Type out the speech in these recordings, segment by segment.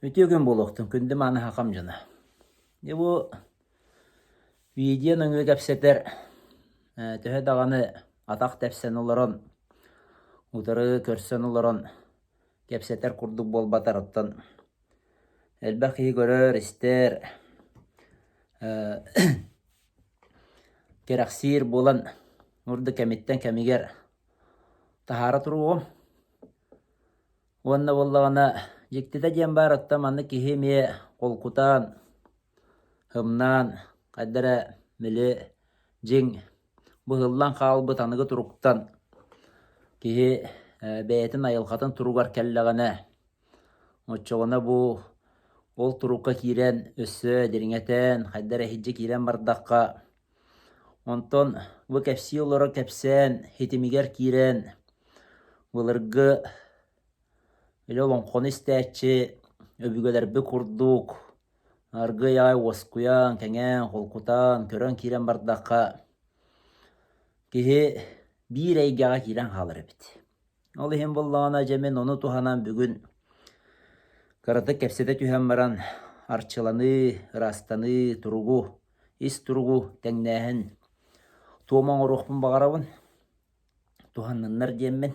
Үтүө күн буолуохтун, күндү мааны хахам дьоно. Дьэ бу видео нөҥүө кэпсэтэр төһө даҕаны атах тэпсэн олорон, утары көрсөн олорон кэпсэтэр курдук буолбатар, оттон элбэх киһи көрөр, истэр, кэрэхсиир буолан ордук кэмиттэн кэмигэр таһаара туруоҕум. Уонна буоллаҕына дьиктитэ диэн баар оттон маннык киһи эмиэ холкутаан, һымнаан, хайда эрэ били дьиҥ быһыллан хаалбыт аныгы туруктан киһи бэйэтин айылҕатын туругар кэллэҕинэ, оччоҕуна бу ол турукка киирэн өссө дириҥэтэн, хайда эрэ иһирдьэ киирэн бардахха, онтон бу кэпсии олоро кэпсээн ситимигэр киирэн былыргы Или олоҥхону истээччи өбүгэлэрбит курдук аргыый аҕай уоскуйан, кэҥээн, холкутаан, көрөн киирэн бардахха, киһи биир эйгэҕэ киирэн хаалар эбит. Ол иһин буоллаҕына, дьэ мин ону туһанан бүгүн кыратык кэпсэтэ түһэн баран арчыланыы, ыраастаныы, туругу, ис туругу тэҥнээһин туома оҥоруохпун баҕарабын. Туһанныннар диэммин.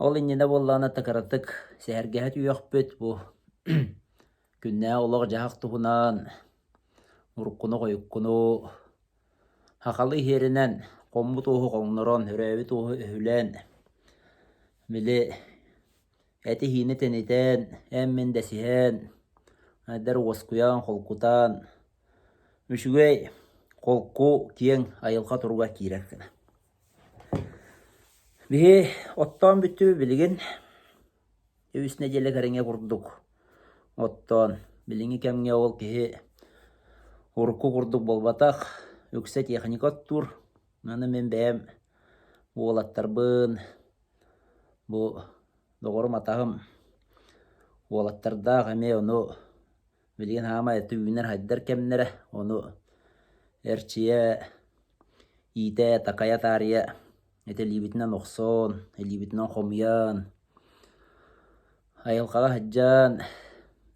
Ол иннинэ буоллаҕына кыратык сэһэргэһэ түһүөхпүт бу күннээҕи олох-дьаһах туһунан, уруккуну-хойуккуну сахалыы иһиэринэн хоммут уоһу хоҥнорон, өрөөбүт уоһу өһүлээн, били эти-иһиини тэнитэн, эн-мин дэсиһэн, эдэр уоскуйан, холкутаан Үчүгэй, холку, киэҥ айылҕа туруга киирэр гына. Биһи оттоон бүттүбүт билигин үс нэдиэлэ кэриҥэ курдук оттоон билиҥҥи кэмҥэ ол киһи урукку курдук буолбатах, үксэ техника оттуур. Аны мин бэйэм уолаттарбын бу доҕорум атаһым уолаттардаах эмиэ ону Билигин хаамай үүнэр-сайдар кэмнэрэ, ону эрчийэ, иитэ, такайа таарыйа ити илиибитинэн охсон, илиибитинэн хомуйан, айылҕаҕа сылдьан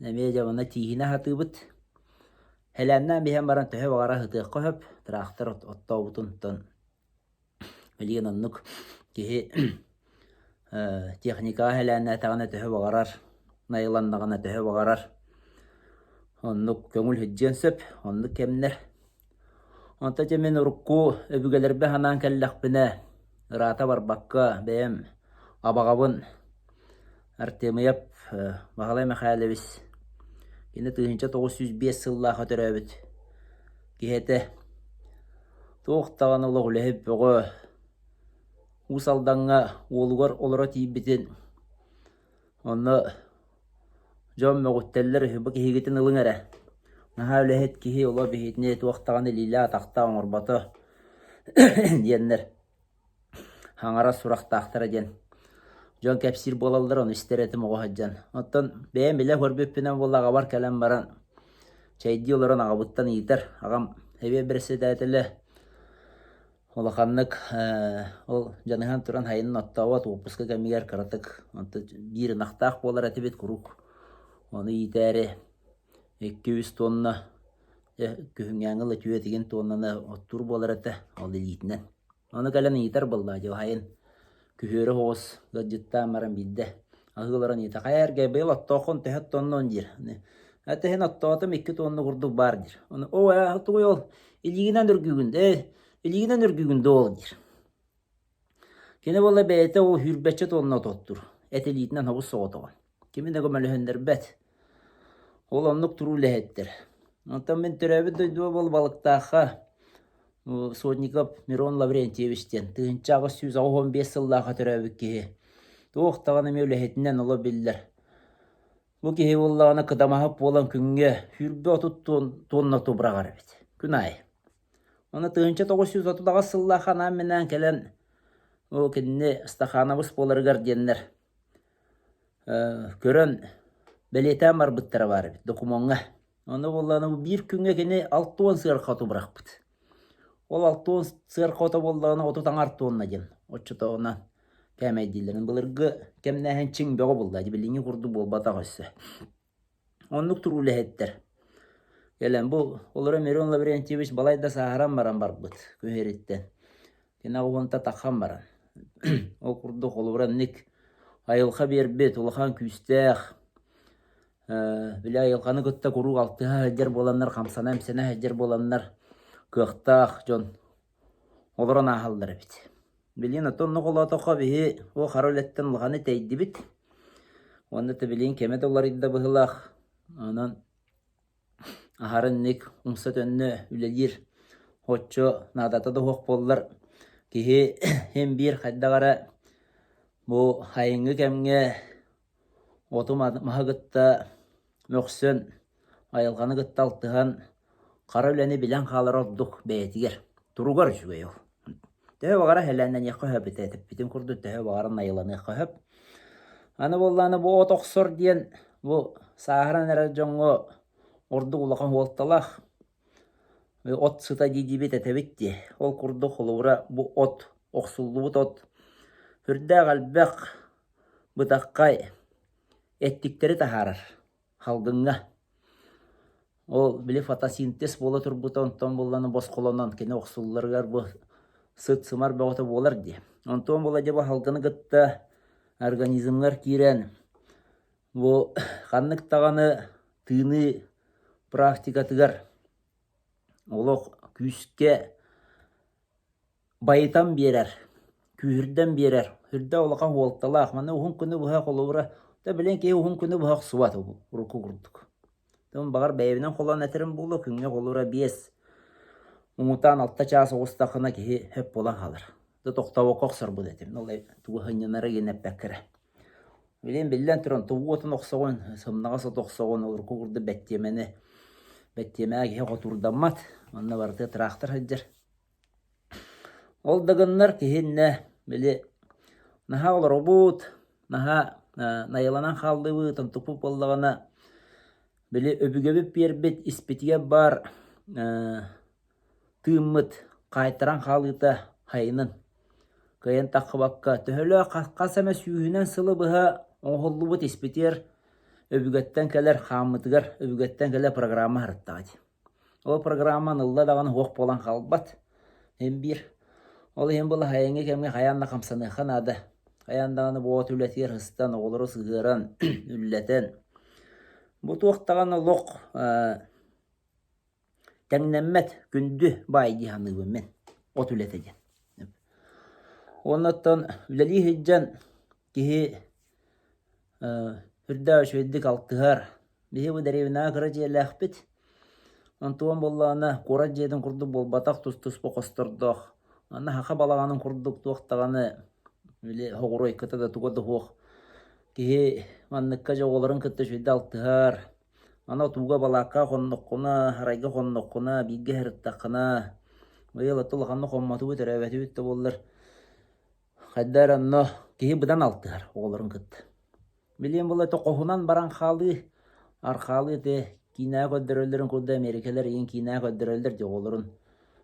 эмиэ дьэ манна тииһинэ сатыыбыт. Элээннээн биһэн баран төһө баҕарар сытыахха сөп, тыраахтар оттообутунтан Билигин оннук киһи техникаҕа сэлээннээтэҕинэ төһө баҕарар, найыланнаҕына төһө баҕарар оннук көҥүл сылдьыан сөп, оннук кэмнэр. Онтон дьэ мин урукку өбүгэлэрбэр санаан кэллэхпинэ, ыраата барбакка бэйэм абаҕабын Артемьев Баһылай Михайлович кини 1905 сыллаахха төрөөбүт киһи этэ. Туох даҕаны олох үлэһит бөҕө, Уус Алдаҥҥа уолугар олоро тиийбитин, онно дьон мөҕүттэллэр үһү, бу киһигитин ылыҥ эрэ, наһаа үлэһит киһи олох биһигини туох даҕаны илиилээх-атахтаах оҥорбото диэннэр хаҥара сурахтаахтара диэн дьон кэпсиир буолаллар, ону истэр этим оҕо сылдьан. Оттон бэйэм билэ көрбүппүнэн буолла аҕабар кэлэн баран чэйдии олорон аҕабыттан ыйытар. Аҕам эбиэ бэрэссэдээтэлэ улаханнык ол дьаныһан туран сайынын оттообот уоппуска кэмигэр кыратык онто биир ынахтаах буолар этибит куруук. Ону иитээри 2-3 тонна күһүҥҥээҥи ыла түөрт тоннаны оттуур буолар этэ ол илиитинэн. Ону кэлэн ыйытар буолла дьэ уһайын күһүөрү соҕус ыалдьыттаан баран биирдэ аһыы олорон ыйыта хайа эргэ быйыл оттооххун төһө оттоннуон диир. Этэ иһин оттоотум 2 тонна курдук баар диир. Ону оо ээ тугуй ол илиигинэн үргүүгүн ээ илиигинэн үргүүгүн дуо ол диир. Кини буолла бэйэтэ ол сүүрбэччэ тонна оттуур эт илиитинэн хобус соҕотоҕун. Кими да көмөлөһүннэрбэт. Ол оннук туруу үлэһиттэр. Онтон мин төрөөбүт дойдуба буол Балыктаахха Сотников Мирон Лаврентьевич диэн 1885 сыллаахха төрөөбүт киһи. Туох даҕаны эмиэ үлэһитинэн оло биллэр. Бу киһи буоллаҕына кыдамаһыт буолан күҥҥэ 20-30 тонна оту быраҕар эбит. Күн аайы. Уонна 1938 сыллаах анаан-минээн кэлэн ол кинини Стахановыс буоларыгар диэннэр көрөн бэлиэтээн барбыттара баар эбит докумуоҥҥа. Ону буоллаҕына бу биир күҥҥэ кини 60 сыарха оту бырахпыт. Ол 60 сыарха ото буоллаҕына 30 аҥар тонна диэн оччотооҕуна кээмэйдииллэрин былыргы кэмнээһин чиҥ бөҕө булла. Билиҥҥи курдук буолбатах өссө. Оннук туруу үлэһиттэр. Кэлэн бу олоро Мирон Лаврентьевич балай да сааһыран баран барбыт күһүөриттэн. Кини уонта таххан баран. Ол курдук холобура инник айылҕа биэрбит улахан күүстээх били айылҕаны кытта куруук алтыһа сылдьар буоланнар, хамсана-имсэнэ сылдьар буоланнар кыахтаах дьон олорон ааһаллар эбит. Билигин оттон оннук олоотоххо биһи ол хара үлэттэн улаханы тэйдибит. Уонна да билигин кэмэ да уларыйда быһыылаах. Онон аһара инник умса-төннө үлэлиир оччо наадата да суох буоллар киһи син биир хайдах эрэ бу сайыҥҥы кэмҥэ оту маһы кытта мөхсөн, айылҕаны кытта алтыһан хара үлэни билэн хаалара ордук бэйэтигэр, туругар үчүгэй ол. Төһө баҕарар сэлээннэниэххэ сөп этэ, эппитим курдук төһө баҕарар найыланыахха сөп. Аны буоллаҕына бу от охсор диэн бу сааһыран эрэр дьоҥҥо ордук улахан суолталаах. От сыта дии-диибит этэбит дии. Ол курдук холобура бу от, охсуллубут от сүрдээх элбэх бытаххай эттиктэри таһаарар халгыҥҥа. Ол били фотосинтез буола турбута онтон булланы босхолонон кини охсулларыгар бу сыт-сымар бөҕөтө буолар дии. Онтон була дьэ бу халгыны кытта организмҥар киирэн бу ханнык даҕаны тыыныы практикатыгар олох күүскэ байытан биэрэр, күүһүрдэн биэрэр, сүрдээх улахан суолталаах. Маны уһун күнү быһа холобура, да билин киһи уһун күнү быһа охсубат урукку курдук. Тон баҕар бэйэбинэн холоон этэрим буолуо, күҥҥэ холобура 5, муҥутаан 6 чаас оҕустаххына киһи сөп буолан хаалар. Да тохтообокко охсорбут этим. Ол тугу сынньанара гин эппэккэ эрэ. Билин биллэн туран тугу уотун охсоҕун, сымнаҕас от охсоҕун, урукку курдук бэттиэмэни бэттиэмэҕэ киһи хотуурдаммат. Онно барыта тыраахтар сылдьар. Ол да гыннар киһи иннэ били наһаа олоробут, наһаа найыланан хааллыбыт, онтукпут буоллаҕына били өбүгэбит биэрбит испитигэр баар тыыммыт хаайтаран хаалыыта хайынын кыайан таххыбакка төһөлөөх хас эмэ сүүһүнэн сылы быһа оҥоһуллубут испитигэр өбүгэттэн кэлэр хааммытыгар өбүгэттэн кэлэр программа сырыттаҕа дии. Ол программаны ылла даҕаны суох буолан хаалбат. Эн биир. Ол иһин была сайыҥҥы кэмҥэ хайаан да хамсаныахха наада. Хайаан даҕаны бу от үлэтигэр сыстан, оҕолору сыһыаран, үллэтэн. Бу туох даҕаны олох тэҥнэммэт күндү баай дии саныыбын мин. От үлэтэ диэн. Уонна оттон үлэлии сылдьан киһи үрдээх үчүгэйдик алтыһар. Биһи бу дэриэбинэҕэ кыра дьиэлээхпит. Онтуон буоллаҕына куорат дьиэтин курдук буолбатах тус-туспа хостордоох. Манна саха балаҕанын курдук туох даҕаны били хоҕуруойката да туга да суох. Киһи манныкка дьэ оҕолорун кытта үчүгэйдик алтыһар. Аны отууга балаакка хонноххуна, арайга хонноххуна, бииргэ сырыттаххына, быйыл аты улаханнык хоммотубут, өрөөбөтүбүт да буоллар Хайда эрэ онно киһи быдан алтыһар оҕолорун кытта. Билиэн буолла ити хоһунан баран хаалыы, архаалыы ити киинэҕэ көрдөрөллөрүн курдук Америкалар игин киинэҕэ көрдөрөллөр дии оҕолорун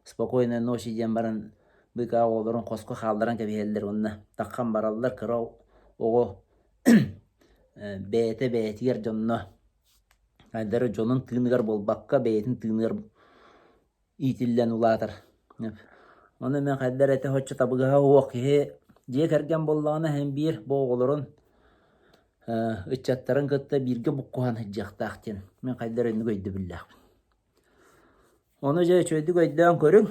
спокойной ночи диэн баран быыкаа оҕолорун хоско хаалларан кэбиһэллэр уонна таххан бараллар кыра оҕо бэйэтэ бэйэтигэр дьонно хайда эрэ дьонун тыыныгар буолбакка бэйэтин тыыныгар иитиллэн улаатар. Ону мин хайда эрэ этэ соччо табыгаһа суох киһи дьиэ кэргэн буоллаҕына иһин биир бу оҕолорун ыччаттарын кытта бииргэ буккуһан сылдьыахтаах диэн мин хайда эрэ инник өйдөбүллээхпин. Ону дьэ үчүгэйдик өйдөөн көрүҥ.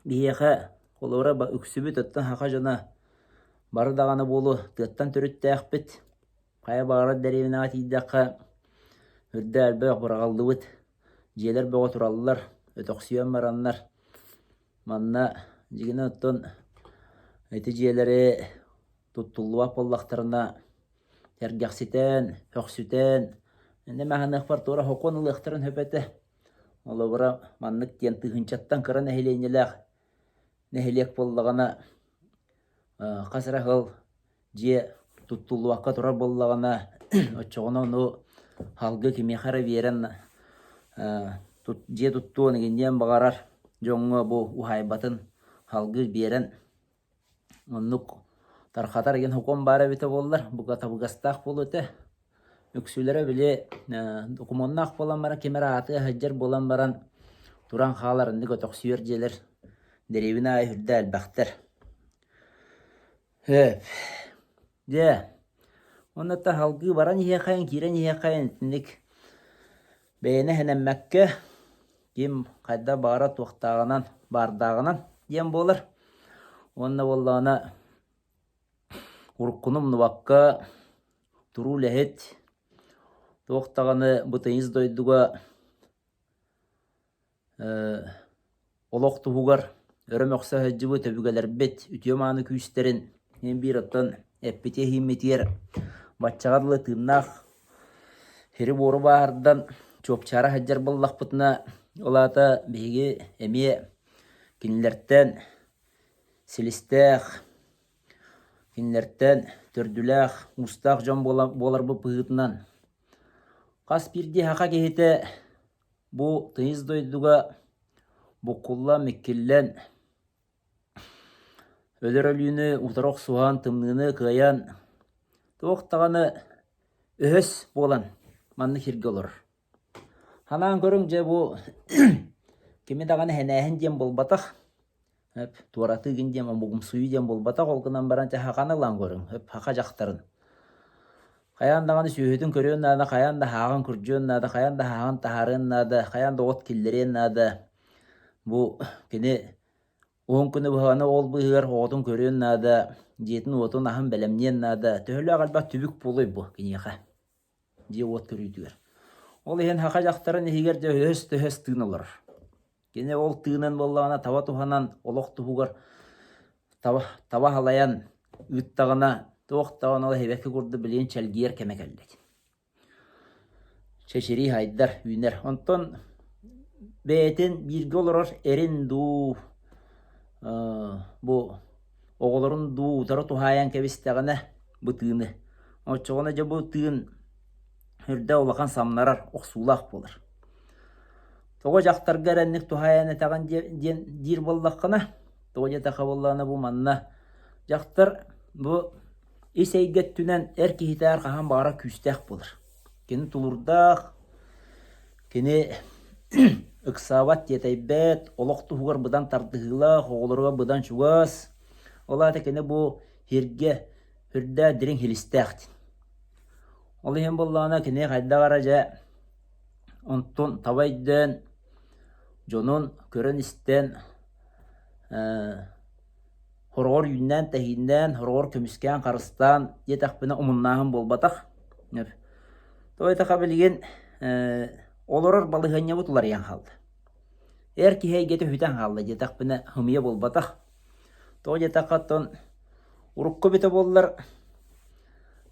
Биһиэхэ холобура үксүбүт оттон саха дьоно бары даҕаны буолуо тыаттан төрүттээхпит. Хайа баҕарар дэриэбинэҕэ тиийдэххэ үрдэ элбэх быраҕыллыбыт дьиэлэр бөҕө тураллар, өтөхсүйэн бараннар. Манна дьигинэ оттон ити дьиэлэри туттуллубат буоллахтарына сэргэхситэн, өксүтэн, иннэ маһыныахпар туора сокуон ылыахтарын сөп этэ. Холобура, маннык диэн тыһыынчаттан кыра нэһилиэнньэлээх нэһилиэк буоллаҕына, хас эрэ сыл дьиэ туттуллубакка турар буоллаҕына, оччоҕуна ону салгыы кимиэхэ эрэ биэрэн дьиэ туттуон игинниэн баҕарар дьоҥҥо бу уһаайбатын салгыы биэрэн оннук тарҕатар игин сокуон баар эбитэ буоллар, бука табыгастаах буолуо этэ. Үксүлэрэ били докумуоннаах буолан баран, ким эрэ аатыга сылдьар буолан баран туран хаалар, инник өтөхсүйэр дьиэлэр дэриэбинэ аайы үрдэ элбэхтэр. Сөп. Дьэ, уонна та салгыы баран иһиэхэйин, киирэн иһиэхэйин итинник бэйэни эһэнэммэккэ, ким хайдах баҕара туохтааҕынан, баардааҕынан диэн буолар. Уонна буоллаҕына уруккуну умнубакка туруу үлэһит, туох даҕаны бу тыйыс дойдуга Олох туһугар өрө мөхсө сылдьыбыт өбүгэлэрбит үтүө-мааны күүстэрин син биир оттон эппити-эһииммитигэр баччаҕа дылы тыыннаах сири-буору бааһырдан чуопчаара сылдьар буоллахпытына, ол аата биһиги эмиэ кинилэртэн силистээх, кинилэртэн төрдүлээх, уустаах дьон буоларбыт быһыытынан хас биирдии саха киһитэ Бу тыйыс дойдуга буккуллан-миккиллэн, өлөр өлүүнү утары охсуһан, тымныыны кыайан, туох даҕаны өһөс буолан маннык сиргэ олорор. Санаан көрүҥ, дьэ бу кими даҕаны сэнээһин диэн буолбатах. Туоратыы гин диэн омугумсуйуу диэн буолбатах, ол гынан баран дьэ саханы ылан көрүҥ, саха дьахтарын. Хайаан даҕаны сүөһүтүн көрүөн наада, хайаан да һааҕын күрдьүөн наада, хайаан да һааҕын таһаарыан наада, хайаан да от киллэриэн наада. Бу кини уһун күнү быһаҕаны ол быыһыгар оҕотун көрүөн наада, дьиэтин-уотун аһын бэлэмниэн наада. Төһөлөөх элбэх түбүк буолуой бу киниэхэ дьиэ-уот көрүүтүгэр. Ол иһин саха дьахтарын иһигэр дьэ өһөс-төһөс тыын олорор. Кини ол тыынын буоллаҕына таба туһанан олох туһугар таба, таба халайан ыыттаҕына туох даҕаны ол эһэбэкки курдук билигин чэлгийэр кэмэ кэллэ. Чэчирии хайдар, үүнэр. Онтон бэйэтин бииргэ олорор эрин дуу, бу оҕолорун дуу утары туһаайан кэбистэҕинэ бу тыыны. Оччоҕуна дьэ бу тыын үрдэ улахан самнарар, охсуулаах буолар. Тоҕо дьахтарга эрэнник туһаайан этэҕин диэн диир буоллаххына, тоҕо диэтэххэ буоллаҕына бу манна дьахтар бу ис эйгэ өттүнэн эр киһитээр хаһан баҕарар күүстээх буолар. Кини тулуурдаах, кини ыксаабат, тиэтэйбэт, олох туһугар быдан тардыһыылаах, оҕолоругар быдан чугас. Ол аата кини бу сиргэ үрдээх дириҥ силистээх диэн. Ол иһин буоллаҕына кини хайдах эрэ дьэ онтун таба өйдөөн, дьонун көрөн-истэн, хороҕор үүннээн-тэһииннээн, хороҕор көмүскээн, харыстаан диэтэхпинэ омуннааһын буолбатах. Тоҕо диэтэххэ билигин олорор балаһыанньабыт уларыйан хаалла. Эр киһи эйгэтэ сүтэн хаалла диэтэхпинэ ымыйа буолбатах. Тоҕо диэтэххэ оттон урукку эбитэ буоллар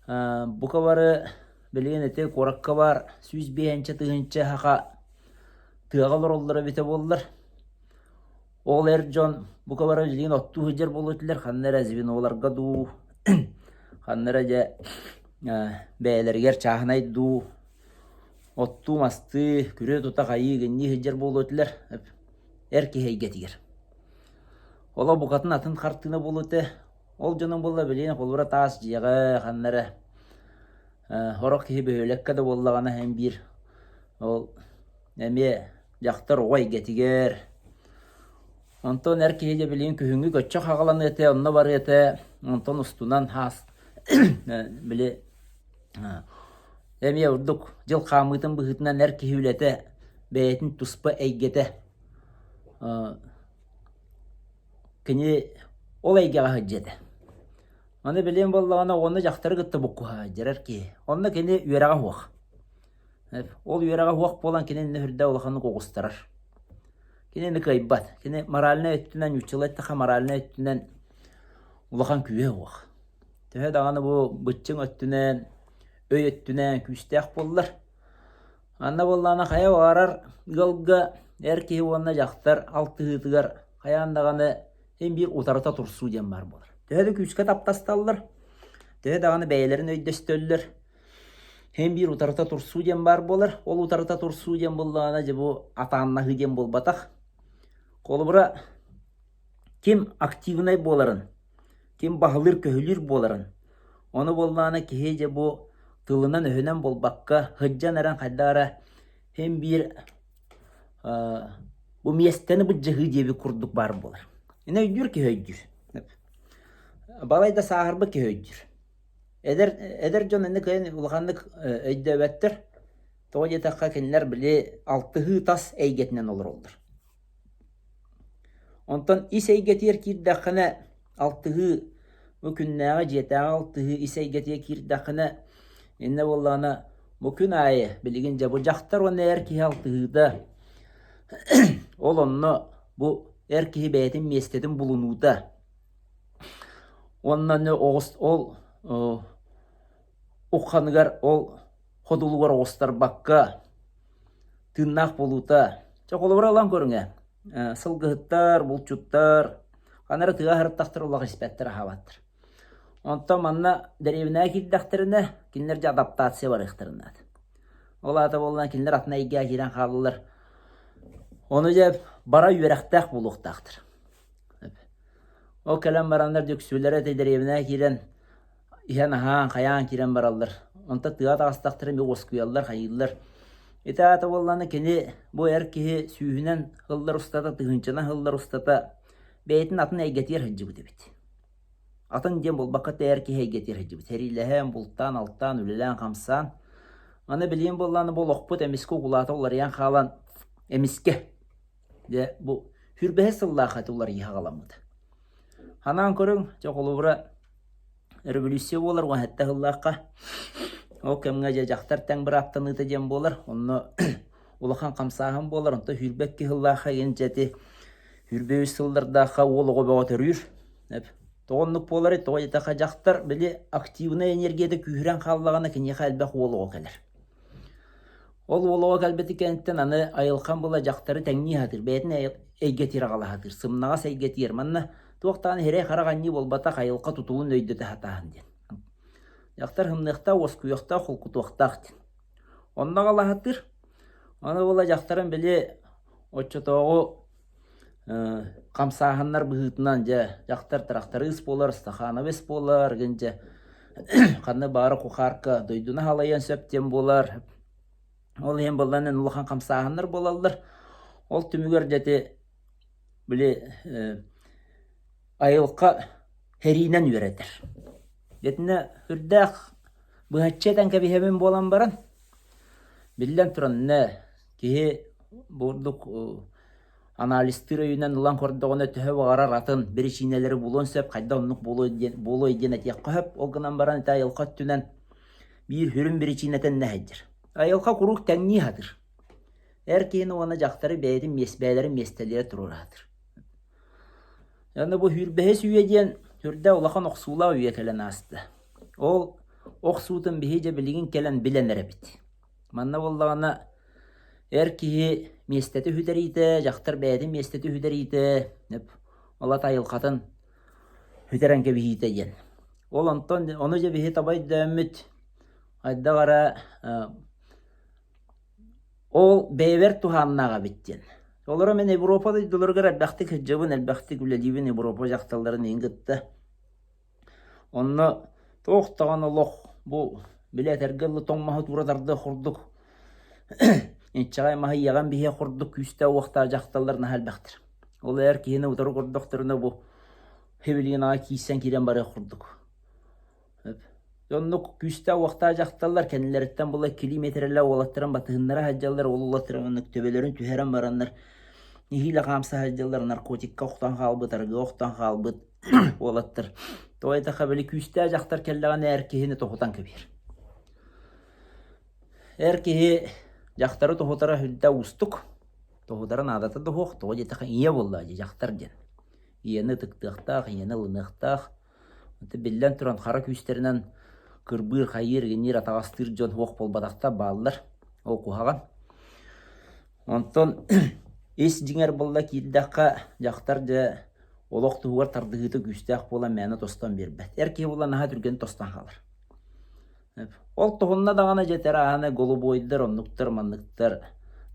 бука бары билигин ити куоракка баар 105 тыһыынча саха тыаҕа олороллоро эбитэ буоллар ол эр дьон бука бары билигин оттуу сылдьар буолуо этилэр ханна эрэ звеноларга дуу ханна эрэ дьэ бэйэлэригэр чааһынай дуу оттуу-мастыы күрүө тута хайыы гынныы сылдьар буолуо этилэр эр киһи эйгэтигэр. Олох букатын атын хартыына буолуо этэ. Ол дьонум буолла билигин холобура таас дьиэҕэ ханна эрэ сорох киһи бөһүөлэккэ да буоллаҕына эн биир ол эмиэ дьахтар оҕо эйгэтигэр онтон эр киһи дьэ билигин күһүҥҥү көччөх аҕаланыа этэ онно барыа этэ онтон устунан хаас били эмиэ ордук дьыл хаамыытын быһыытынан эр киһи үлэтэ бэйэтин туспа эйгэтэ Кини ол эйгэҕэ сылдьыа этэ. Аны билиэн буоллаҕына оҕону дьахтары кытта буккуһа сылдьар киһи. Онно кини үөрэҕэ суох. Ол үөрэҕэ суох буолан кини иннэ үрдэ улаханнык оҕустарар. Кинини кыайбат. Кини моральнай өттүнэн, нууччалыы эттэххэ моральнай өттүнэн улахан күүһэ суох. Төһө даҕаны бу быччыҥ өттүнэн, өй өттүнэн күүстээх буоллар, Манна буоллаҕына хайа баҕарар ыалга эр киһи уонна дьахтар алтыһыытыгар хайаан даҕаны син биир утарыта турсуу диэн баар буолар. Төһө да күүскэ таптасталлар, төһө даҕаны бэйэлэрин өйдөстөллөр, син биир утарыта турсуу диэн баар буолар. Ол утарыта турсуу диэн буоллаҕына дьэ бу атааннаһыы диэн буолбатах. Холобура, ким активнай буоларын, ким баһылыыр-көһүлүүр буоларын, ону буоллаҕына киһи дьэ бу тылынан-өһүнэн буолбакка, сылдьан эрэн хайдах эрэ син биир бу миэстэни былдьаһыы диэбит курдук баар буолар. Ини өйдүүр киһи өйдүүр. Балай да сааһырбыт киһи өйдүүр. Эдэр, эдэр дьон инник улаханнык өйдөөбөттөр. Тоҕо диэтэххэ кинилэр били алтыһыы тас эйгэтинэн олороллор. Онтон ис эйгэтигэр киирдэххинэ алтыһыы бу күннээҕи дьиэтээҕи алтыһыы ис эйгэтигэр киирдэххинэ иннэ буоллаҕына бу күн аайы билигин дьэ бу дьахтар уонна эр киһи алтыһыыта ол онно бу эр киһи бэйэтин миэстэтин булунуута уонна оҕус ол ухханыгар ол ходулугар оҕустарбакка тыыннаах буолуута. Чэ, холобура ылан көрүҥ ээ, сылгыһыттар, булчуттар ханна эрэ тыа аһарыттахтар олох испэттэр, аһаабаттар. Онтон манна дэриэбинэҕэ киирдэхтэринэ, кинилэр дьэ адаптация барыахтарын наада. Ол аата буоллаҕына кинилэр атын эйгэҕэ киирэн хааллылар. Ону дьэ бара үөрэхтээх буолуохтаахтар. Ол кэлэн бараннар дьүксүлэрэ ити дэриэбинэҕэ киирэн иһэн-аһаан, хайаан киирэн бараллар. Онтон тыаҕа таҕыстахтара эмиэ уоскуйаллар, хайыыллар. Ити аата буоллаҕына кини бу эр киһи сүүһүнэн сыллар устата, тыһыынчанан сыллар устата бэйэтин атын эйгэтигэр сылдьыбыт эбит. Атын диэн буолбакка эр киһи эйгэтигэр сылдьыбыт. Сэриилэһэн, бултаан-алтаан, үлэлээн-хамсаан. Аны билигин буоллаҕына бу олохпут эмискэ укулаата уларыйан хаалан эмискэ Дьэ, бу сүүрбэһис сыллаах этэ уларыйыы саҕаламмыта. Ханаан көрүҥ, дьэ холобура революция буолар 17 сыллаахха. Ол кэмҥэ дьэ дьахтар тэҥ бырааптаныыта диэн буолар. Онно улахан хамсааһын буолар. Онтон 22 сыллаахха игин дьэ ити 23 сыллардаахха уол оҕо бөҕө төрүүр. Тоҕо оннук буоларый? Тоҕо диэтэххэ дьахтар били активнай энергията күүһүрэн хааллаҕына киниэхэ элбэх уол оҕо кэлэр. Ол уолуга кэлбитин кэнниттэн аны айылхан була дьахтары тэҥнии сатыыр, бэйэтин эйгэтигэр аҕала сатыыр, сымнаҕас эйгэтигэр. Манна туох даҕаны сирэй-харах анньыы буолбатах, айылҕа тутулун өйдөтө сатааһын диэн. Дьахтар сымныахтаах, уоскуйуохтаах, холкутуохтаах диэн. Онно аҕала сатыыр. Аны була дьахтарын били оччотооҕу хамсааһыннар быһыытынан дьэ дьахтар тракторист буолар, стахановец буолар, гин дьэ ханна баара кухаарка дойдуну халайыан сөп диэн буолар. Ол иһин буоллан улахан хамсааһыннар буолаллар. Ол түмүгэр дьэ ити били айылҕа сэриинэн үөрэтэр. Итиннэ үрдээх быһаччы этэн кэбиһэбин буолан баран, биллэн туран, киһи бу ордук анализтыыр өйүнэн ылан көрдөҕүнэ төһө баҕарар атын биричиинэлэри булуон сөп, хайдах оннук буолуой диэн, буолуой диэн этиэххэ сөп. Ол гынан баран ити айылҕа өттүнэн биир сүрүн биричиинэтэ иннэ сылдьар. Айылҕа куруук тэҥнии сатыыр. Эр киһини уонна дьахтары бэйэтин бэйэлэрин миэстэлэрэ туруора сатыыр. Аны бу сүүрбэһис үйэ диэн сүрдээх улахан охсуулаах үйэ кэлэн ааста. Ол охсуутун биһи дьэ билигин кэлэн билэн эрэбит. Манна буоллаҕына эр киһи миэстэтэ сүтэриитэ, дьахтар бэйэтин миэстэтэ сүтэриитэ, ол ат айылҕатын сүтэрэн кэбиһиитэ диэн. Ол онтон ону дьэ биһи таба өйдөөммүт хайдах эрэ ол бэйэбэр туһааннаах эбит диэн. Олору мин Европа дойдуларыгар элбэхтик сылдьабын, элбэхтик үлэлиибин Европа дьахталларын иһин кытта. Онно туох даҕаны олох бу били этэргэ дылы тоҥ маһы туура тардыах курдук инчэҕэй маһы иэҕэн биһиэх курдук күүстээх-уохтаах дьахталлар наһаа элбэхтэр. Ол эр киһини утары көрдөхтөрүнэ бу сибилигин аҕай киирсэн киирэн барыах курдук. Оннук күүстээх-уохтаах дьахталлар кэннилэриттэн була километрэлээх уолаттарын батыһыннара сылдьаллар, ол уолаттар оннук төбөлөрүн түһэрэн бараннар нэһиилэ хаамса сылдьаллар, наркотикка охтон хаалбыт, арыгыга охтон хаалбыт уолаттар. Тоҕо диэтэххэ, били күүстээх дьахтар кэллэҕинэ эр киһини тоһутан кэбиһэр. Эр киһи дьахтары тоһутара сүрдээх уустук. Тоһутара наадата да суох, тоҕо диэтэххэ ийэ буоллаҕа дии дьахтар диэн. Ийэни ытыктыахтаах, ийэни ылыныахтаах. Биллэн туран, хара күүстэринэн кырбыыр, хайыыр, игинниир, атаҕастыыр дьон суох буолбатахтар бааллар. Ол куһаҕан. Онтон ис дьиҥэр буолла киирдэххэ, дьахтар дьэ олох туһугар тардыһыыта күүстээх буолан мээнэ тостон биэрбэт. Эр киһи буолла наһаа түргэн тостон хаалар. Ол туһунна даҕаны дьэ тэрааһына голубойдар, оннуктар, манныктар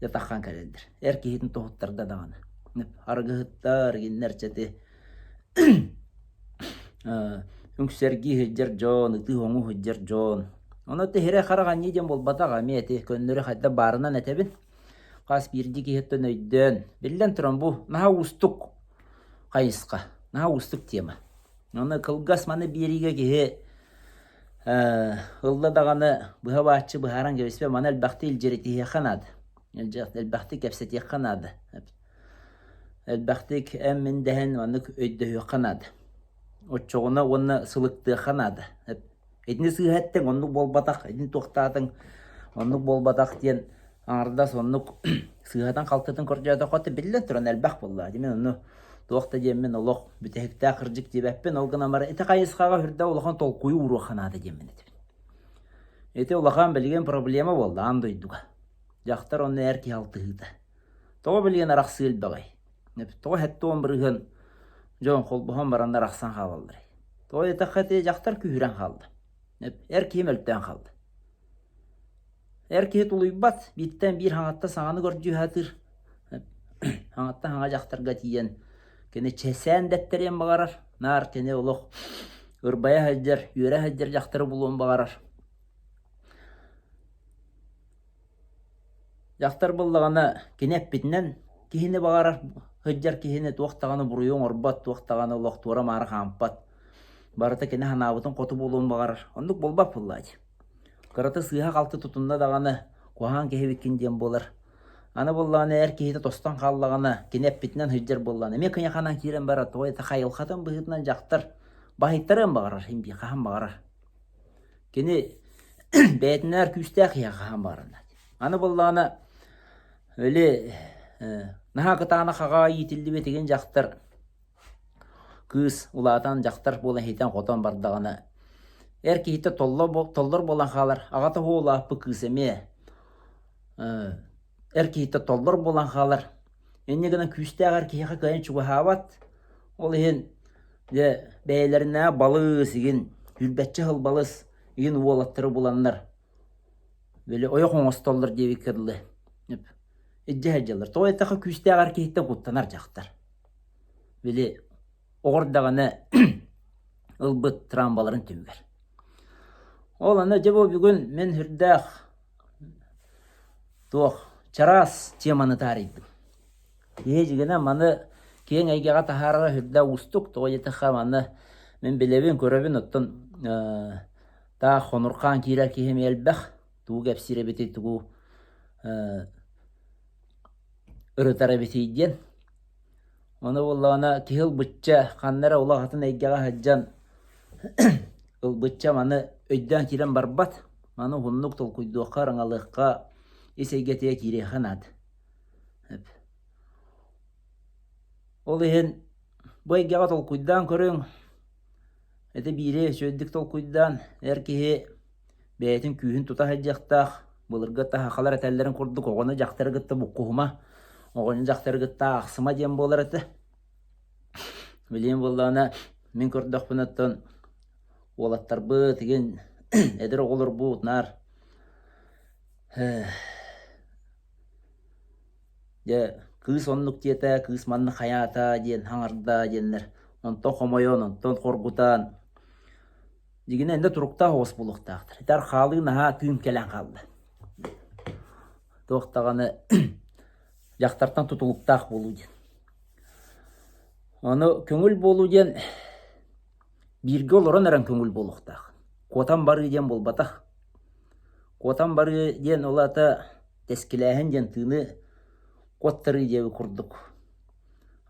дьэ таххан кэлэллэр. Эр киһитин тоһуттарда даҕаны. Арыгыһыттар, игиннэр чэти үҥсэргии сылдьар дьон, ытыы-хоҥуу сылдьар дьон. Ону тиһирэ-харах анньыы диэн буолбатах, эмиэ ити көннөрү хайдах баарынан этэбин. Хас биирдии киһиттэн өйдөөн, биллэн туран бу наһаа уустук хайысха, наһаа уустук тема. Аны кылгас маны биэриигэ киһи ылла даҕаны быһа бааччы быһааран кэбиспэт, маны элбэхтик илдьиритиһиэххэ наада, элбэхтик кэпсэтиэххэ наада. Элбэхтик эн-мин дэһэн маннык өйдөһүөххэ наада. Оччоҕуна уонна сылыктыахха наада. Итини сыыһа эттиҥ, оннук буолбатах, итини туохтаатыҥ, оннук буолбатах диэн аҥардас оннук сыыһатын-халтытын көрдөөтөххө биллэн туран элбэх буолла. Мин онну туох да диэммин олох бүтэһиктээх кырдьык диэбэппин, ол гынан баран ити хайысхаҕа сүрдээх улахан толкуйу ууруохха наада диэммин этэбин. Ити улахан билигин проблема буолла аан дойдуга. Дьахтар уонна эр киһи алтыһыыта. Тоҕо билигин арахсыы элбэҕий? Тоҕо 70% дьон холбоһон бараннар арахсан хаалалларый? Тоҕо диэтэххэ ити дьахтар күүһүрэн хаалла. Эр киһи мөлтөөн хаалла. Эр киһи тулуйбат, бииртэн биир хаҥаттан саҥаны көрдүү сатыыр. Хаҥаттан хаҥа дьахтарга тиийэн кини чэсээн дэттэриэн баҕарар, наар кини олох ырбайа сылдьар, үөрэ сылдьар дьахтары булуон баҕарар. Дьахтар буоллаҕына кини эппитинэн киһини баҕарар сылдьар киһини туох даҕаны буруйу оҥорбот, туох даҕаны олох туора-маары хаампат. Барыта кини санаабытын хоту буолуон баҕарар. Оннук буолбат буоллаа дии. Кырата сыыһа-халты тутунна даҕаны куһаҕан киһи эбиккин диэн буолар. Аны буоллаҕына эр киһитэ тостон хааллаҕына кини эппитинэн сылдьар буоллаҕына эмиэ кыйаханан киирэн барар тоҕо это айылҕатын быһыытынан дьахтар баһыйтарыан баҕарар син биир хаһан баҕарар. Кини бэйэтинээр күүстээх киһи хаһан баҕарар. Аны буоллаҕына били наһаа кытаанах аҕа иитиллибит игин дьахтар кыыс улаатан дьахтар буолан иһитэн-хотон бардаҕына эр киһитэ толлор буолан хаалар, аҕата уһуо улааппыт кыыс эмиэ эр киһитэ толлор буолан хаалар. Инньэ гынан күүстээх эр киһиэхэ кыайан чугаһаабат. Ол иһин дьэ бэйэлэринээҕи балыс игин сүүрбэччэ сыл балыс игин уолаттары буланнар били ойох оҥостоллор диэбиккэ дылы илдьэ сылдьаллар. Тоҕо диэтэххэ күүстээх эр киһиттэн куттанар дьахтар. Били оҕор даҕаны ылбыт трамбаларын түмүгэр. Ол аны дьэ бу бүгүн мин сүрдээх туох чараас теманы таарыйдым. Киһи дьигинэ маны киэҥ эйгэҕэ таһаарара сүрдээх уустук, тоҕо диэтэххэ маны мин билэбин, көрөбүн, оттон таах хонурхаан киирэр киһи эмиэ элбэх, тугу кэпсиир эбитий, тугу ырытар эбитий диэн. Ону буоллаҕына киһи ылбычча ханна эрэ улахан эйгэҕэ сылдьан ылбычча маны өйдөөн киирэн барбат. Маны уһуннук толкуйдуохха, ыраҥалыахха, ис эйгэтигэр киириэххэ наада. Ол иһин бу эйгэҕэ толкуйдаан көрүҥ. Ити биири үчүгэйдик толкуйдаан эр киһи бэйэтин күүһүн тута сылдьыахтаах. Былыргы сахалар этэллэрин курдук оҕону дьахтары кытта буккуһума, оҕону дьахтары кытта аахсыма диэн буолар этэ. Билигин буоллаҕына мин көрдөхпүнэ оттон уолаттарбыт игин эдэр оҕолорбут наар Дьэ, кыыс оннук диэтэ, кыыс манна хайаата диэн хаҥарда диэннэр, онтон хомойон, онтон хоргутан, дьигинэ иннэ туруктаах оҕус буолуохтаахтар. Итар хаалыы наһаа тыын кэлэн хаалла. Туох даҕаны дьахтартан тутулуктаах буолуу диэн. Ону көҥүл буолуу диэн бииргэ олорон эрэн көҥүл буолуохтаах. Куотан барыы диэн буолбатах. Куотан барыы диэн ол аата тэскилээһин диэн тыыны куоттарыы диэби курдук,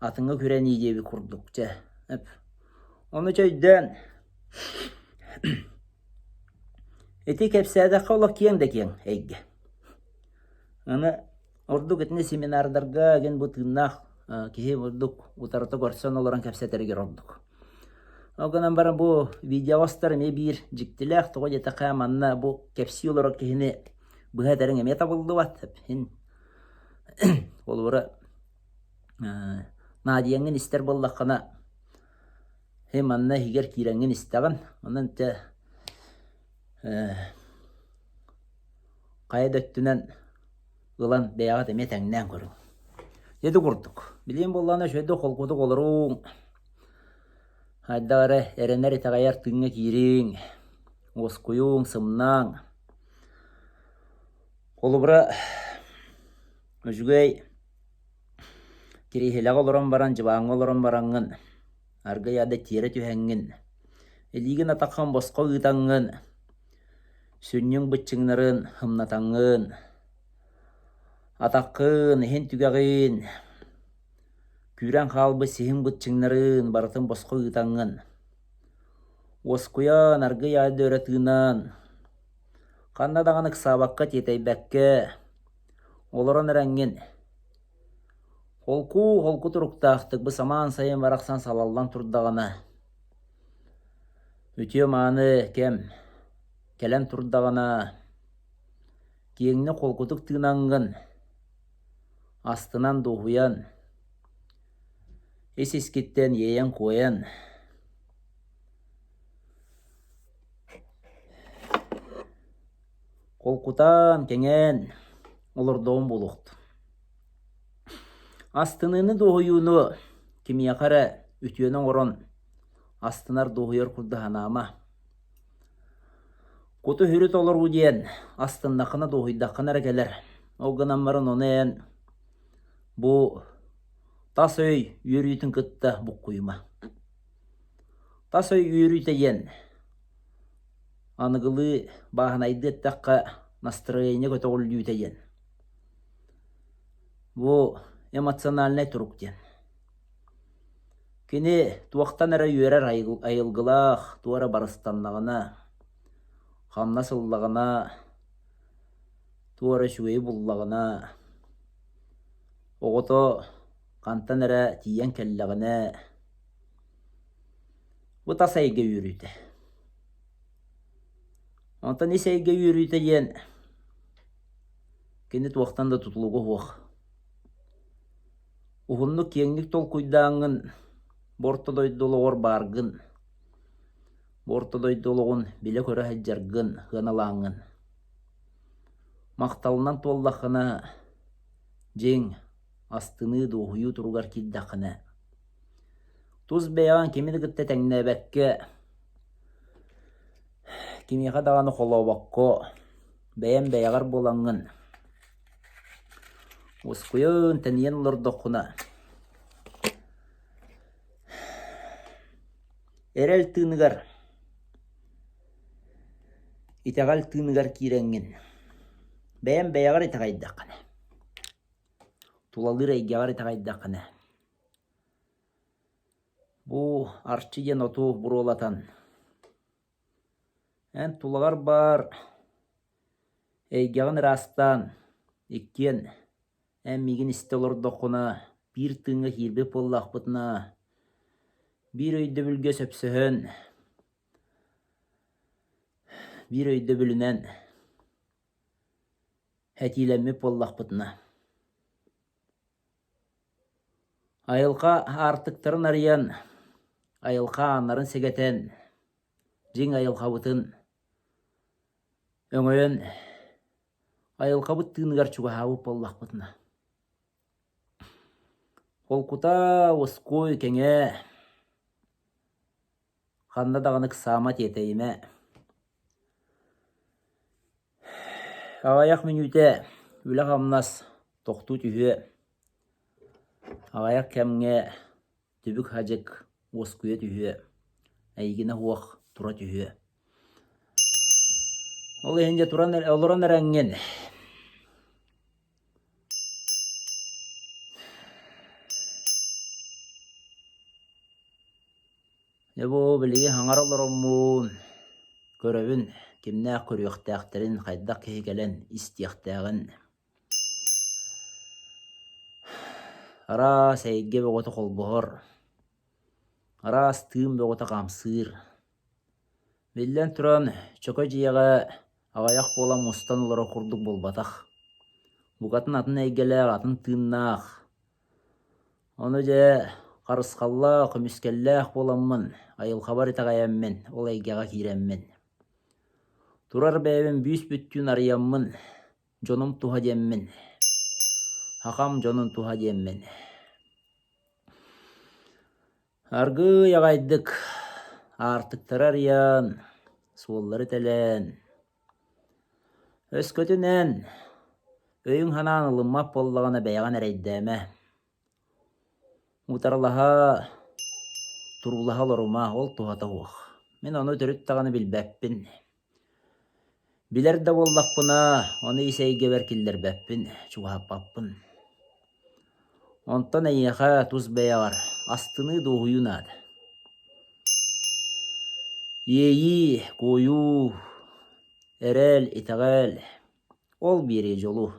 атыҥҥа күрэнии диэби курдук чэ ону чэ өйдөөн ити кэпсээтэххэ олох киэҥ да киэҥ эйгэ. Аны ордук итини семинардарга гин бу тыыннаах киһи ордук утарыта көрсөн олорон кэпсэтэригэр ордук. Ол гынан баран бу видеостар эмиэ биир дьиктилээх, тоҕо диэтэххэ манна бу кэпсии олорор киһини быһа этэриҥ эмиэ табыллыбат. Иһин холобура наадыйаҥҥын истэр буоллаххына һи манна иһигэр киирэҥҥин истэҕин. Онон дьэ хайа да өттүнэн ылан бэйэҕит эмиэ тэҥнээн көрүҥ. Ити курдук. Билигин буоллаҕына үчүгэйдик холкутук олоруҥ. Хайдах эрэ эрэнэр итэҕэйэр тыыҥҥа киириҥ. Уоскуйуҥ, сымнааҥ. Холобура, үчүгэй кириэһилэҕэ олорон баран, дьыбааҥҥа олорон бараҥҥын, аргыый аада тиэрэ түһэҥҥин, илиигин атаххын босхо ыытаҥҥын, сүнньүҥ быччыҥнарын ымнатаҥҥын, атаххын, иһин түгэҕин, күүрэн хаалбыт сиһиҥ быччыҥнарын барытын босхо ыытаҥҥын, уоскуйан, аргыый аада өрө тыынан, ханна даҕаны ыксаабакка, тиэтэйбэккэ олорон эрэҥҥин, холку-холку туруктаахтык бу самаан сайын барахсан салаллан турдаҕына, үтүө-мааны кэм кэлэн турдаҕына, киэҥник холкутук тыынаҥҥын, астынан дуоһуйан, ис-искиттэн иэйэн-куойан Холкутаан, кэҥээн олордоҕум буолуохтун. Астыныыны дуоһуйууну кимиэхэ эрэ үтүөнү оҥорон астынар дуоһуйар курдук санаама. Куту-сүрү толоруу диэн астыннаххына дуоһуйдаххына эрэ кэлэр. Ол гынан баран ону эн бу тас өй үөрүүтүн кытта буккуйума. Тас өй үөрүүтэ диэн Аныгылыы бааһынайдыы эттэххэ, настроение көтөҕүллүүтэ диэн. Бу эмоциональнай турук диэн. Кини туохтан эрэ үөрэр айылгылаах, туох эрэ барыстаннаҕына, хамнас ыллаҕына, туох эрэ үчүгэйи буллаҕына, оҕото хантан эрэ тиийэн кэллэҕинэ, бу тас эйгэ үөрүүтэ. Онтон ис эйгэ үөрүүтэ диэн кини туохтан да тутулуга суох. Уһуннук киэҥник толкуйдааҥҥын бу орто дойду олоҕор бааргын, бу орто дойду олоҕун билэ-көрө сылдьаргын сыаналааҥҥын. Махталынан туоллаххына, дьиҥ, астыныы, дуоһуйуу туругар киирдэххинэ, тус бэйэҕин кими да кытта тэҥнээбэккэ Кимиэхэ даҕаны холообокко, бэйэм бэйэҕэр буолаҥҥын, уоскуйан, тэнийэн олордоххуна, эрэл тыыныгар, итэҕэл тыыныгар киирэҥҥин, бэйэм бэйэҕэр итэҕэйдэххинэ, тулалыыр эйгэҕэр итэҕэйдэххинэ, Бу Арчы диэн оту буруолатан, эн тулаҕар баар эйгэҕин ыраастаан, иккиэн эн миигин истэ олордоххуна, биир тыыҥҥа киирбит буоллахпытына, биир өйдөбүлгэ сөпсөһөн, биир өйдөбүлүнэн этиилэммит буоллахпытына Айылҕа аартыктарын арыйан, айылҕа ааннарын сэгэтэн, дьиҥ айылҕабытын өҥөйөн, айылҕабыт тыыныгар чугаһаабыт буоллахпытына, холкута, уоскуй, кэҥээ, ханна даҕаны ыксаама, тиэтэйимэ. Аҕыйах мүнүүтэ үлэ-хамнас тохтуу түһүө, аҕыйах кэмҥэ түбүк-хадьык уоскуйа түһүө, эйигинэ суох тура түһүө. Ол иһин дьэ туран олорон эрэҥҥин Дьэ бу билигин хаҥара олороммун көрөбүн, кимнээх көрүөхтээхтэрин, хайдах киһи кэлэн истиэхтээҕин. Араас эйгэ бөҕөтө холбоһор, араас тыын бөҕөтө хамсыыр. Биллэн туран, чөкө дьиэҕэ аҕыйах буолан мустан олорор курдук буолбатах. Букатын атын эйгэлээх, атын тыыннаах, Ону дьэ харысхаллаах, көмүскэллээх буоламмын, айылҕабар итэҕэйэммин, ол эйгэҕэ киирэммин, турар бэйэбин бүүс-бүттүүн арыйаммын, дьонум туһа диэммин, хахам дьонун туһа диэммин. Аргыый аҕайдык аартыктары арыйан, суоллары тэлэн, Өскөтүн эн өйүҥ-санааҥ ылыммат буоллаҕына бэйэҕин эрэйдээмэ, утарылаһа, туруулаһа олорума, ол туһата суох. Мин ону төрүт даҕаны билбэппин. Билэр да буоллахпына, ону ис эйгэбэр киллэрбэппин, чугаһаппаппын. Онтон эйиэхэ тус бэйэҕэр астыныы дуоһуйуу наада. Иэйии, куойуу, эрэл, итэҕэл ол биэриэ дьолу.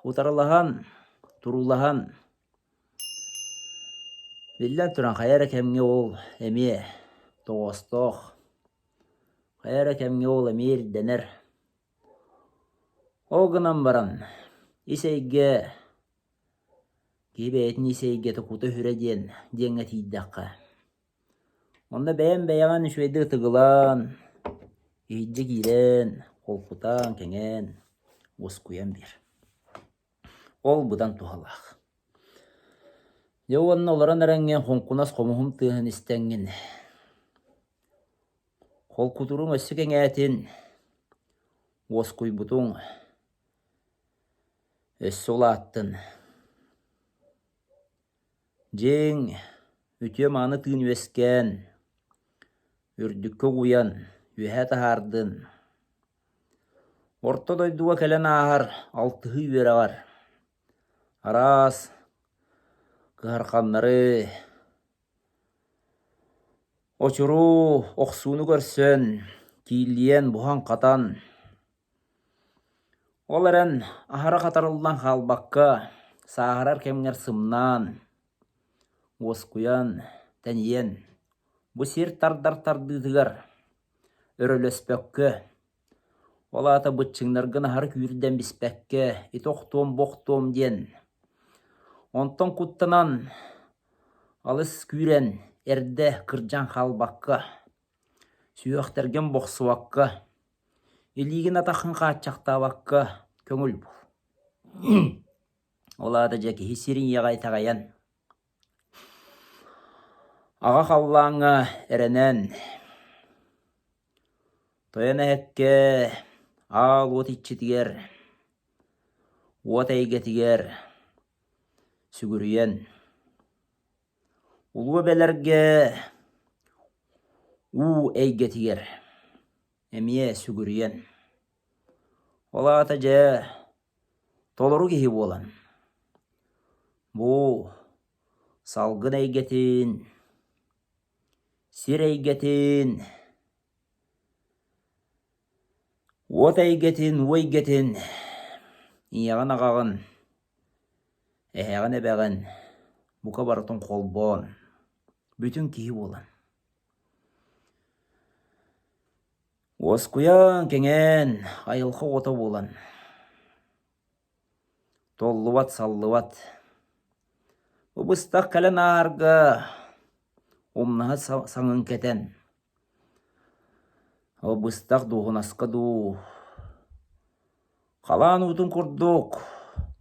Утарылаһан, туруулаһан, биллэн туран хайа эрэ кэмҥэ ол эмиэ тоҕоостоох, хайа эрэ кэмҥэ ол эмиэ ирдэнэр. Ол гынан баран, ис эйгэ киһи бэйэтин ис эйгэтэ кута-сүрэ диэн диэҥҥэ тиийдэххэ, онно бэйэм бэйэҕин үчүгэйдик ытыгылаан, иһирдьэ киирэн, холкутаан, кэҥээн, уоскуйан биэр. Ол быдан туһалаах. Дьэ уонна олорон эрэҥҥин хоҥкунас хомуһум тыаһын истэҥҥин, Холкутуруҥ өссө кэҥээтин, уоскуйбутуҥ өссө улааттын. Дьиҥ, үтүө-мааны тыын үөскээн, үрдүккэ угуйан, үөһэ таһаардын. Орто дойдуга кэлэн ааһар алтыһыы үөрэҕэр араас кыһарханнары, Очуру охсууну көрсөн, кииллийэн, буһан-хатан, ол эрэн аһара хатарыллан хаалбакка, сааһырар кэмҥэр сымнаан, уоскуйан, тэнийэн, бу сир тардар тардыытыгар өрөлөспөккө, ол аата быччыҥнаргын аһары күүрдэн биспэккэ, ити охтуом бу охтуом диэн, онтон куттанан Алыс күүрэн, эрдэ кырдьан хаалбакка, сүһүөхтэргин бохсубакка, илиигин-атаххын хааччахтаабакка көҥүл бул. Ол аата дьэ киһи сирин ийэҕэ итэҕэйэн, аҕа халлааҥҥа эрэнэн, тойон эһэккэ аал уот иччитигэр, уот эйгэтигэр Сүгүрүйэн, улуу эбэлэргэ уу эйгэтигэр эмиэ сүгүрүйэн, ол аата дьэ толору киһи буолан, бу салгын эйгэтин, сир эйгэтин, уот эйгэтин, уу эйгэтин ийэҕин-аҕаҕын Эһэҕин эбэҕин бука барытын холбоон, бүтүн киһи буолан Уоскуйан, кэҥээн, айылҕа оҕото буолан, толлубат, саллыбат, бу быстах кэлэн аарга умнаһыт саҥын кэтэн, ол быстах дуоһунаска дуу, Халаан уутун курдук,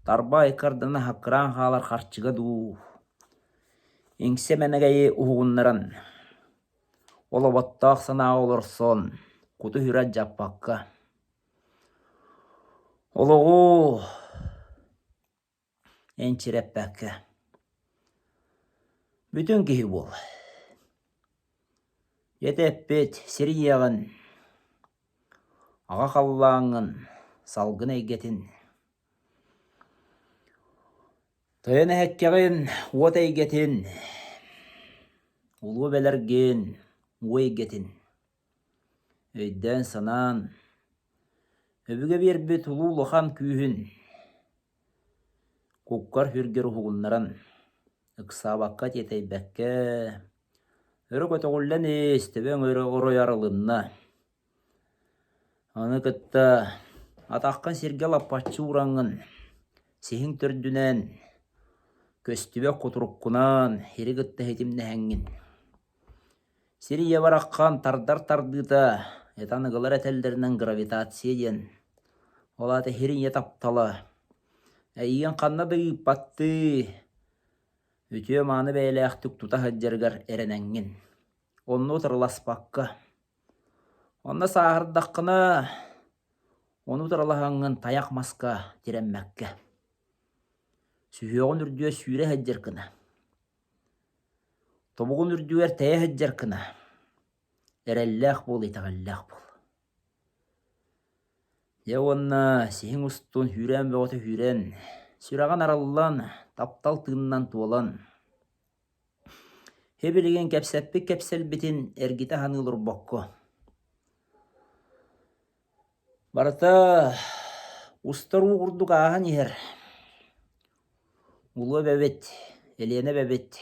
тарба ыккардына хаккыраан хаалар харчыга дуу, иҥсэ мэнэгэйи уһугуннаран, ол оботтоох санааҕа олорсон, куту-сүрү алдьаппакка, олоҕу энчирэппэккэ, бүтүн киһи буол. Ити эппит сир ийэҕин, аҕа халлааҥҥын, салгын эйгэтин, тойон эһэккэҕин, уот эйгэтин, улуу эбэлэргин, уу эйгэтин өйдөөн-санаан, өбүгэ биэрбит улуу улахан күүһүн Куккар-сүргэр уһугуннаран, ыксаабакка, тиэтэйбэккэ, өрө көтөҕүллэн ис, төбөҥ өрө оройо арылынна. Аны кытта атаххын сиргэ лаппаччы уураҥҥын, сиһиҥ төрдүнэн, көстүбэт кутуруккунаан сири кытта ситимнэһэҥҥин Сир ийэ бараххан тардар тардыыта, это аныгылар этэллэринэн гравитация диэн. Ол аата сир ийэ таптала. Эйигин ханна да ыыппаттыы, үтүө-мааны бэйэлээхтик тута сылдьарыгар эрэнэҥҥин. Онно утарыласпакка. Онно сааһырдаххына, ону утарылаһаҥҥын тайах маска тирэммэккэ. Сүһүөҕүн үрдүгэр сүүрэ сылдьар гына. Тобугун үрдүгэр тэйэ сылдьар гына. Эрэллээх буол, итэҕэллээх буол. Дьэ уонна сиһиҥ устун сүүрээн бөҕөтө сүүрэн, сүрэҕин арыллан, таптал тыынынан туолан, Һибилигин кэпсэппит кэпсэлбитин эргитэ саныы олорбокко, барыта устар уу курдук ааһан иһэр. Улуу эбэбит, Элиэнэ эбэбит,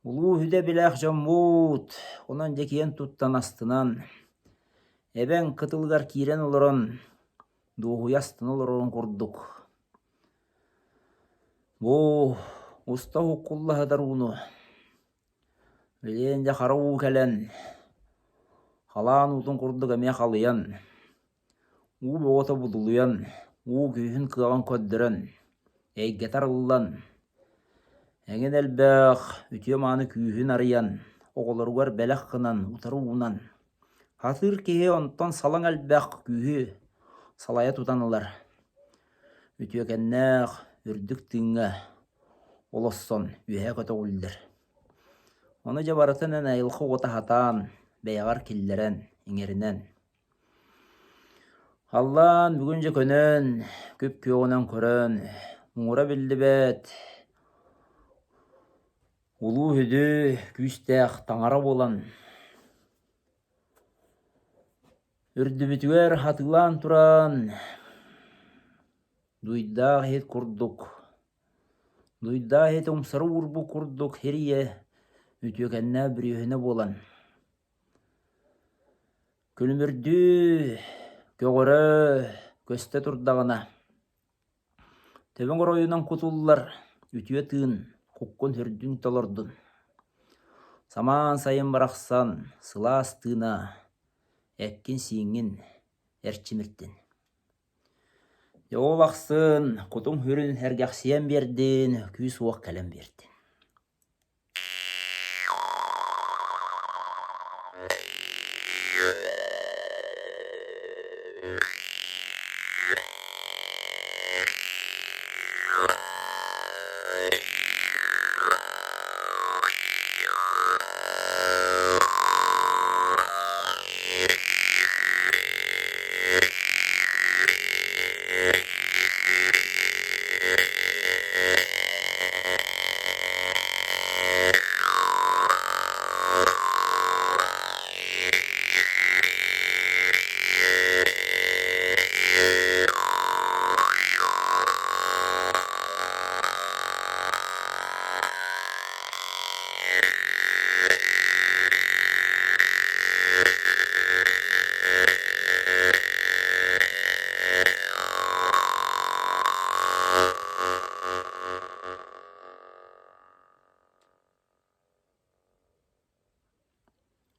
улуу үһүдэ билээх дьоммут, онон дьэ киэн туттан астынан, эбэҥ кытылыгар киирэн олорон, дуоһуйа астына олорорун курдук Бу уста уһуккулла сытар ууну билигин дьэ хара уу кэлэн халаан уутун курдук эмиэ халыйан, уу бөҕөтө будулуйан, уу күүһүн кыаҕын көрдөрөн, эйгэтэ арыллан, эҥин элбэх үтүө-мааны күүһүн арыйан, оҕолоругар бэлэх гынан утары уунан, хатыыр киһи онтон салаҥ элбэх күүһү салайа тутан ылар. Үтүөкэннээх үрдүк тыыҥҥа олоссон үөһэ көтөҕүллэр. Ону дьэ барытын эн айылҕа уота сатаан, бэйэҕэр киллэрэн, иҥэринэн. Халлаан бүгүн дьэ көнөн, күп-күөҕүнэн көрөн, муҥура биллибэт, улуу үһүдү күүстээх таҥара буолан Үрдүбүтүгэр хатылаан туран, дуйдаах иһит курдук, дуйдаах иһит умсары уурбут курдук һирийэ үтүөкэннээх бүрүөһүнэ буолан, күлүмүрдүү, көҕөрө көстө турдаҕына, Төбөҥ оройунан кутуллар үтүө тыын куккун-сүрдүн толордун. Самаан сайын барахсан сылаас тыына эккин-сииҥҥин эрчимиртин. Дьэ ол ахсын кутуҥ-сүрүн сэргэхсийэн биэрдин, күүс-уох кэлэн биэрдин.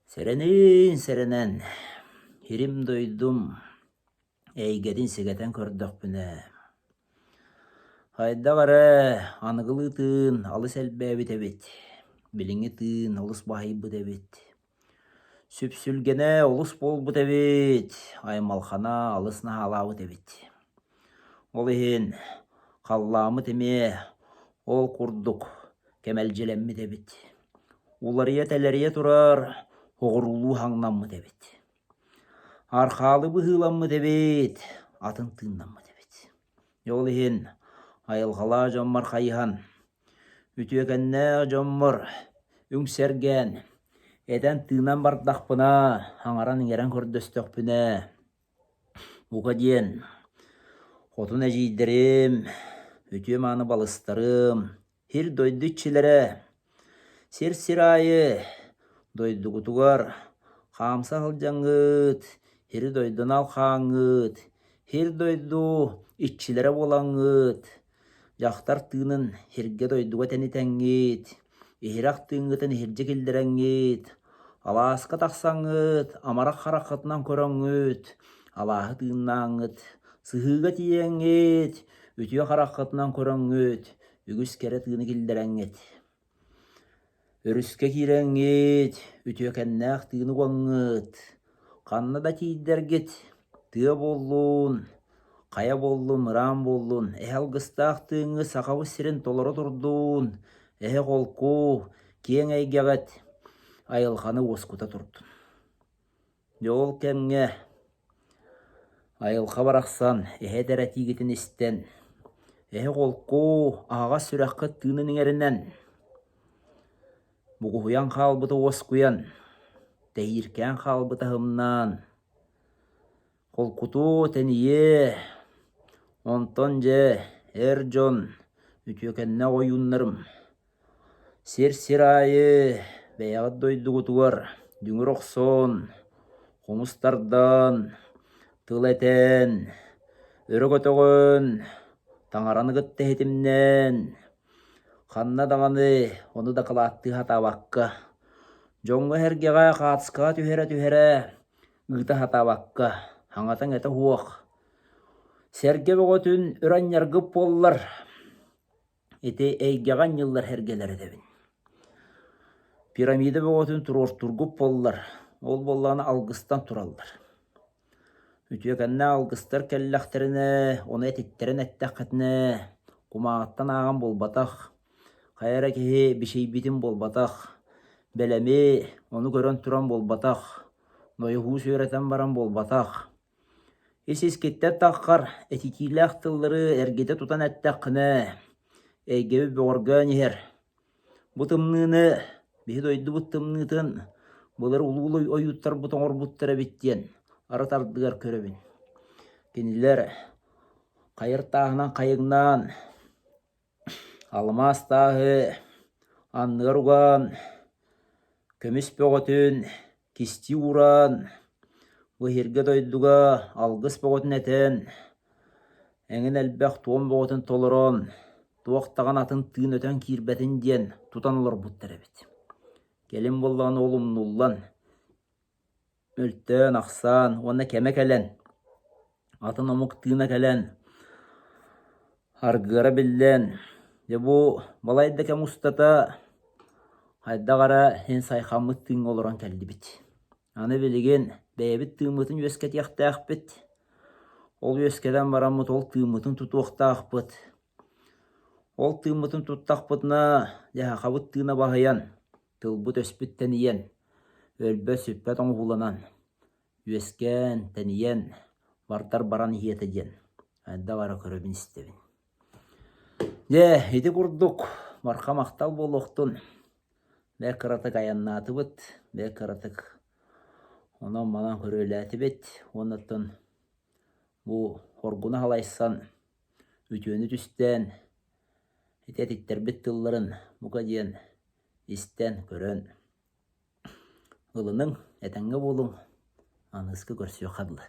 Сэрэниин сэрэнэн, һирим-дойдум эйгэтин сэгэтэн көрдөхпүнэ, хайдах эрэ аныгылыы тыын алыс элбээбит эбит, билиҥҥи тыын олус баһыйбыт эбит. Сүпсүлгэнэ олус буолбут эбит, аймалхана алыс наһаалаабыт эбит. Ол иһин халлааммыт эмиэ ол курдук кэмэлдьилэммит эбит. Уларыйа-тэлэрийэ турар оҕуруулуу хаҥнаммыт эбит. Архаалы быһыыламмыт эбит, атын тыыннаммыт эбит. Ол иһин айылҕалаах дьоммор хайыһан, үтүөкэннээх дьоммор үҥсэргээн, этэн-тыынан бардахпына, аҥаран-иҥэрэн көрдөстөхпүнэ, бука диэн, хотун эдьиийдэрим, үтүө-мааны балыстарым, Сир-дойду иччилэрэ, сир-сир аайы дойдугутугар хаамса сылдьаҥҥыт, сири-дойдуну алхааҥҥыт, сир-дойду иччилэрэ буолаҥҥыт, дьахтар тыынын сиргэ-дойдуга тэнитэҥҥит, иһирэх тыыҥҥытын иһирдьэ киллэрэҥҥит, алааска тахсаҥҥыт, амарах хараххытынан көрөҥҥүт, алааһы тыыннааҥҥыт, сыһыыга тиийэҥҥит, үтүө хараххытынан көрөҥҥүт, үгүс кэрэ тыыны киллэрэҥҥит. Өрүскэ киирэҥҥит, үтүөкэннээх тыыны угаҥҥыт, ханна да тиийдэргит, тыа буоллун, хайа буоллун, мыраан буоллун, эһэ алгыстаах тыыҥҥыт Сахабыт сирин толоро турдун, эһэ холку, киэҥ эйгэҕит айылҕаны уоскута турдун. Дьэ ол кэмҥэ айылҕа барахсан эһэ этэр этиигитин истэн, эһэ холку, аһаҕас сүрэххит тыынын иҥэринэн, бугуһуйан хаалбыта уоскуйан, тэһииркээн хаалбыта аһымнаан, холкутуу тэнийиэ, онтон дьэ эр дьон үтүөкэннээх ойууннарым Сир-сир аайы бэйэҕит дойдугутугар дүҥүр охсон, хомус тардан, тыл этэн, өрө көтөҕөн, таҥараны кытта иһитимнээн, ханна даҕаны ону дакылааттыы сатаабакка, дьоҥҥо-сэргэҕэ хаацкаҕа түһэрэ-түһэрэ ыыта сатаабакка, хаҥатан-этэ суох, сэргэ бөҕөтүн өрө анньаргыт буоллар Ити эйгэҕэ анньыллар сэргэлэр этэбин. Пирамида бөҕөтүн туруортургут буоллар, ол буоллаҕына алгыстан тураллар. Үтүөкэннээх алгыстар кэллэхтэринэ, ону этиттэрэн эттэххитинэ, кумааҕыттан ааҕан буолбатах, хайа эрэ киһи бичийбитин буолбатах, бэлэми ону көрөн туран буолбатах, нойоһуус үөрэтэн баран буолбатах, Ис-искиттэн таххар этитиилээх тыллары эргитэ тутан эттэххинэ, эйгэбит бөҕөргөөн иһэр. Бу тымныыны, биһи дойдубут тымныытын былыр улуу ойууттарбыт оҥорбуттар эбит диэн арыт ардыгар көрөбүн. Кинилэр хайыр тааһынан хайыҥнаан, Алмаас тааһы анныгар уган, көмүс бөҕөтүн кистии ууран, бу сиргэ-дойдуга алгыс бөҕөтүн этэн, эҥин элбэх туом бөҕөтүн толорон, туох даҕаны атын тыын өтөн киирбэтин диэн тутан олорбуттар эбит. Кэлин буоллаҕына ол умнуллан, Мөлтөөн-ахсаан уонна кэмэ кэлэн, атын омук тыына кэлэн, аргыара биллэн, дьэ бу балай да кэм устата хайдах эрэ син сайхаммыт тыыҥҥа олорон кэллибит. Аны билигин бэйэбит тыыммытын үөскэтиэхтээхпит, ол үөскэтэн бараммыт ол тыыммытын тутуохтаахпыт. Ол тыыммытын туттахпытына, дьэ сахабыт тыына баһыйан, тылбыт-өспүт тэнийэн, өлбөт-сүппэт оҥоһууланан, үөскээн, тэнийэн, бардар баран иһиэтэ диэн хайдах эрэ көрөбүн-истэбин. Дьэ, ити курдук барҕа махтал буолуохтун. Бэрт кыратык айаннаатыбыт, бэрт кыратык онон-манан көрүөлээтибит уонна оттон бу хоргуну халайсан, үтүөнү түстээн, ити этиттэрбит тылларын бука диэн истэн, көрөн ылыныҥ, этэҥҥэ буолуҥ, аныгыскы көрсүөххэ дылы.